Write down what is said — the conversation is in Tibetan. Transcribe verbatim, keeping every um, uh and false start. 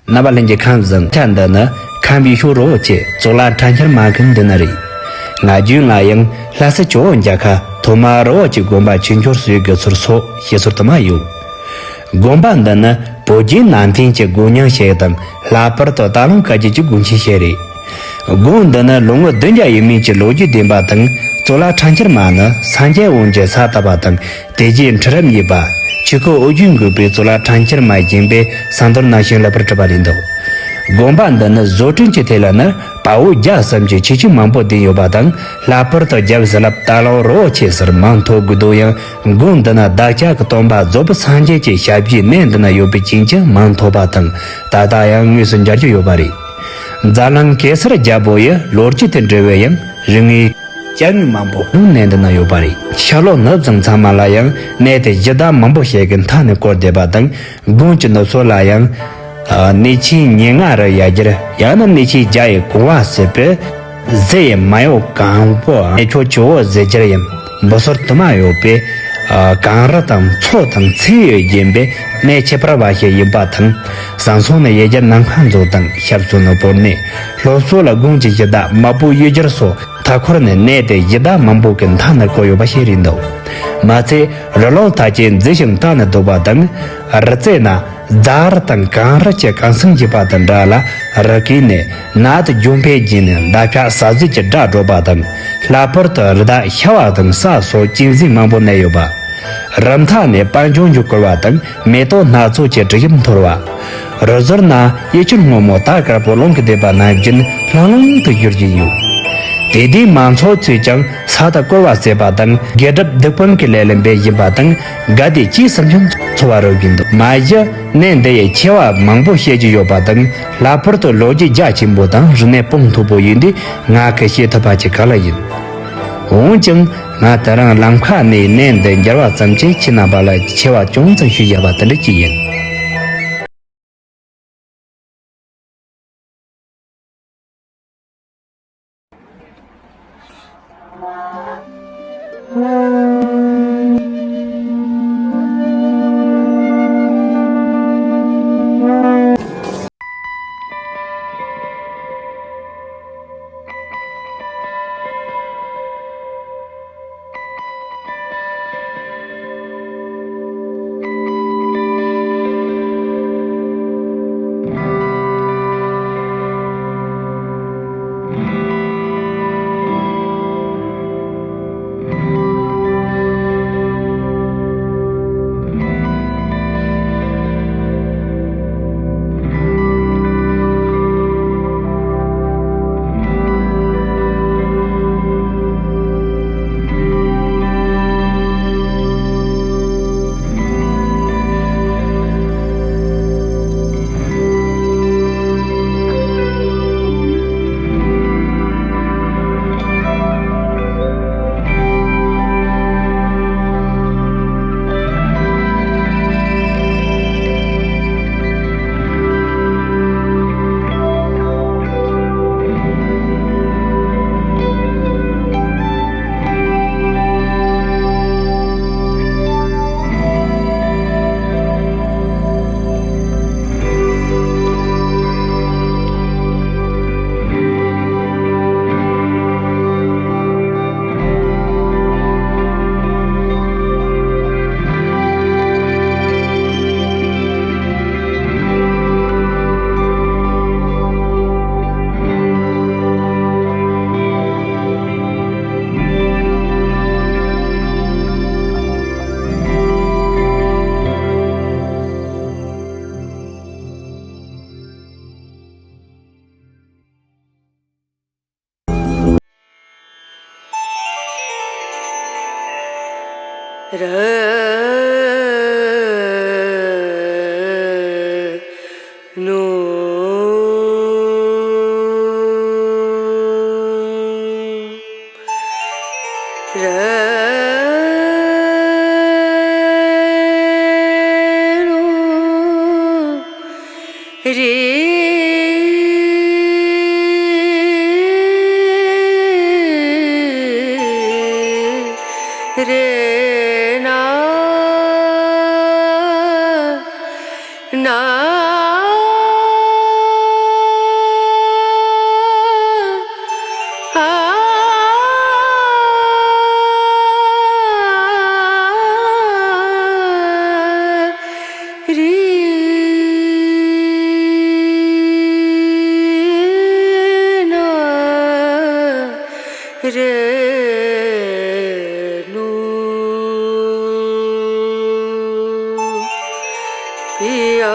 རྣམ་པ་ལྷན་རྒྱས་ཁམས་བཟང་། ཆ་འདི་ནི་ཁམས་ཡུལ་ཤོད་རི་བོ་ཆེ་གཙུག་ལག་ཁྲ་འཁྱིལ་མ་གི་མདུན་ནི་རེད། ང་རྒྱུན་ལ་ཡང་ལྷ་ས་ཇོ་བོ་མཇལ་ཁ་ཐོག་མར་རི་བོ་ཆེ་དགོན་པ་ཆོས་འབྱོར་སོའི་དགེ་ཚུལ་སོགས་བཤད་སྲོལ་དུ་མ་ཡོད། དགོན་པ་འདི་ནི་བོད་བརྒྱུད་ནང་བསྟན་གྱི་དགོན་རྙིང་ཞིག་དང་། ལྷག་པར་དུ་སྟག་ལུང་བཀའ་བརྒྱུད་ཀྱི་དགོན་ཆེན་ཞིག་རེད། དགོན་འདི་ནི་ལོ་ངོ་བདུན་བརྒྱ་ཡས་མས་ཀྱི་ལོ་རྒྱུས་ལྡན་པ་དང་། གཙུག་ལག་ཁྲ་འཁྱིལ་མ་ནི་སངས་རྒྱས་དབང་ཕྱུག་ས་བཏབ་པ་དང་། དེ་རྗེས་ཁྲི་རབས་གཉིས་པ་ཆོས་སྐུ་ཨོ་རྒྱན་འགོས་པའི་གཙུག་ལག་ཁྲ་འཁྱིལ་མ་བཞེངས་པའི་ཟམ་གདོང་རྣམ་གཤིས་ལྷག་པར་གྲུབ་པ་རེད་འདུག་དགོན་པ་འདི་ནི་བཟོ་སྐྲུན་གྱི་ཐད་ལ་ནི་དཔའ་བོ་བརྒྱ་ཙམ་གྱི་ཁྱད་ཆོས་མང་པོ་ལྡན་ཡོད་པ་དང་། ལྷག་པར་དུ་རྒྱལ་བ་ཟི་ལིང་སྟག་ལུང་རི་བོ་ཆེ་ཟེར་མིང་ཐོབ་དགོས་དོན་ཡང་། དགོན་འདི་ན་བདག་ཅག་གི་སྟོན་པ་རྫོགས་པའི་སངས་རྒྱས་ཀྱི་ཞབས་རྗེས་གནས་འདི་ན་ཡོད་པའི་རྐྱེན་གྱིས་མིང་ཐོབ་པ་དང་། ད་ལྟ་ཡང་དངོས་སུ་མཇལ་རྒྱུ་ཡོད་པ་རེད། འཛམ་གླིང་གེ་སར་རྒྱལ་པོ་ཡི་ལོ་རྒྱུས་དང་འབྲེལ་བའི་ཡང་རིག་དངོས་སྐྱེ་དངོས་མང་པོ་གནས་འདི་ན་ཡོད་པ་རེད། ཤར་ལྷོ་ནུབ་བྱང་ཚང་མ་ལ་ཡང་གནས་དེ་གཞི་བདག་མང་པོ་ཞིག་གི་མཐའ་ནས་བསྐོར་བསྡད་པ་དང་། དགོན་གྱི་ནུབ་ཕྱོགས་ལ་ཡང་གནས་ཆེན་ཉེར་ལྔ་རུ་ཡར་གྱུར། ཡང་ན་གནས་ཆེན་བརྒྱ་ཡི་གོ་བ་ཟེར་བའི་གཟི་ཡི་མ་ཡོ་གང་པོ་གནས་མཆོག་ཇོ་བོ་གཟི་བྱུར་ཡི་འབུལ་སྲོལ་དུ་མ་ཡོད་པའི་གངས་རི་དང་མཚོ་དང་མཚེའུ་ཡིས་བརྒྱན་པའི་གནས་ཁྱད་པར་བ་ཞིག་ཡིན་པ་དང་། བྱང་ཕྱོགས་ནི་ཡུལ་གྱར་ནམ་མཁའ་མཛོད་དང་། ཞབས་སོར་ནི་བོར་གནས། ལྷོ་ཕྱོགས་ལ་དགོན་གྱི་གཞི་བདག་མ་པུ་གཡུལ་རྒྱལ་སོགས། མཐའ་འཁོར་ནི་གནས་དེ་གཞི་བདག་མང་པོ་གི་མཐའ་ནས་བསྐོར་ཡོད་པ་ཞིག་རེད་འདུག་མ་ཚད་རི་ལུང་མཐའ་ཅན་མཛེས་ཤིང་དྭངས་ནས་སྡུག་པ་དང་། རི་རྩེ་ན་རྫ་རི་དང་གངས་རི་བཅས་གང་སེང་འགྱེད་པ་དང་འདྲ་ལ། རི་གུས་ནས་ནགས་དེ་ལྗོན་པས་བརྒྱན་ནས་འདབ་ཆགས་ཟ་ཟིག་གི་སྒྲ་སྒྲོག་པ་དང་། ལྷག་པར་དུ་རི་དྭགས་ཤ་བ་དང་ཟ་སོགས་གཅན་གཟན་མང་པོ་གནས་ཡོད་པ། རི་མཐའ་ནས་པད་འབྱུང་གིས་བསྐོར་བ་དང་། མེ་ཏོག་སྣ་ཚོགས་ཀྱི་དྲི་ཞིམ་འཐོར་བ། རི་ཟུར་ན་གཡུ་ཆུ་སྔོན་མོ་དར་དཀར་པོ་རླུང་གིས་བསྡེབས་པ་ནང་བཞིན་ལྷང་ལྷང་དུ་བཞུར་གྱིན་ཡོད། དེ་དུས་མང་ཚོགས་ཚོས་ཀྱང་ས་དེ་བསྐོར་བ་ཟེར་བ་དང་། དགེ་སྒྲུབ་སྡིག་སྤོང་གི་ལས་ལ་འབད་བཞིན་པ་དང་། དགའ་བདེ་སྐྱིད་གསུམ་ཀྱང་འཚོ་བ་རོལ་བཞིན་འདུག་མ་གཞི་གནས་འདི་ཡི་ཆེ་བ་མང་པོ་བཤད་རྒྱུ་ཡོད་པ་དང་། ལྷག་པར་དུ་ལོ་རྒྱུས་རྒྱ་ཆེན་པོ་དང་རིག་གནས་སྤུངས་མཐོ་པོ་ཡིན་དུས་ང་གིས་བཤད་ཐུབ་པ་ཅིག་ག་ལ་ཡིན། འོན་ཀྱང་ང་དེ་རིང་ལམ་ཁ་ནས་གནས་འདི་མཇལ་བ་ཙམ་གྱིས་ཁྱེད་རྣམ་པ་ལ་ཆེ་བ་ཅུང་ཙམ་ཞུས་བཞག་པ་དེ་འདྲ་ཅིག་ཡིན། ཡི།